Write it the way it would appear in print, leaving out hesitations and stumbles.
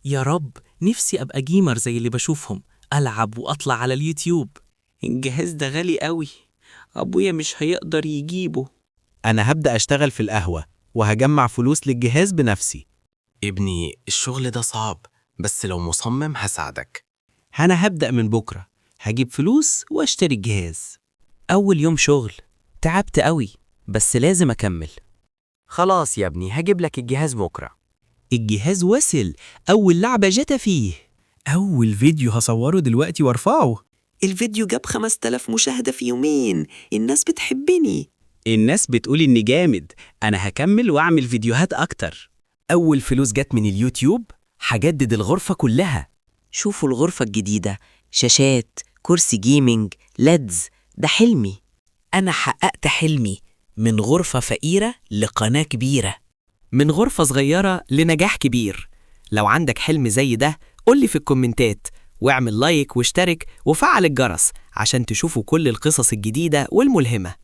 يا رب، نفسي أبقى gamer زي اللي بشوفهم، ألعب وأطلع على اليوتيوب. الجهاز ده غالي قوي، أبويا مش هيقدر يجيبه. أنا هبدأ أشتغل في القهوة وهجمع فلوس للجهاز بنفسي. ابني، الشغل ده صعب، بس لو مصمم هساعدك. أنا هبدأ من بكرة، هجيب فلوس وأشتري الجهاز. أول يوم شغل تعبت قوي، بس لازم أكمل. خلاص يا ابني، هجيب لك الجهاز بكرة. الجهاز وصل، أول لعبة GTA فيه. أول فيديو هصوره دلوقتي وارفعه. الفيديو جاب 5000 مشاهدة في يومين، الناس بتحبني. الناس بتقول إني جامد، أنا هكمل وأعمل فيديوهات أكتر. أول فلوس جت من اليوتيوب، هجدد الغرفة كلها. شوفوا الغرفة الجديدة، شاشات، كرسي gaming، LEDs، ده حلمي. أنا حققت حلمي، من غرفة فقيرة لقناة كبيرة. من غرفة صغيرة لنجاح كبير. لو عندك حلم زي ده قولي في الكومنتات، واعمل like واشترك وفعل الجرس عشان تشوفوا كل القصص الجديدة والملهمة.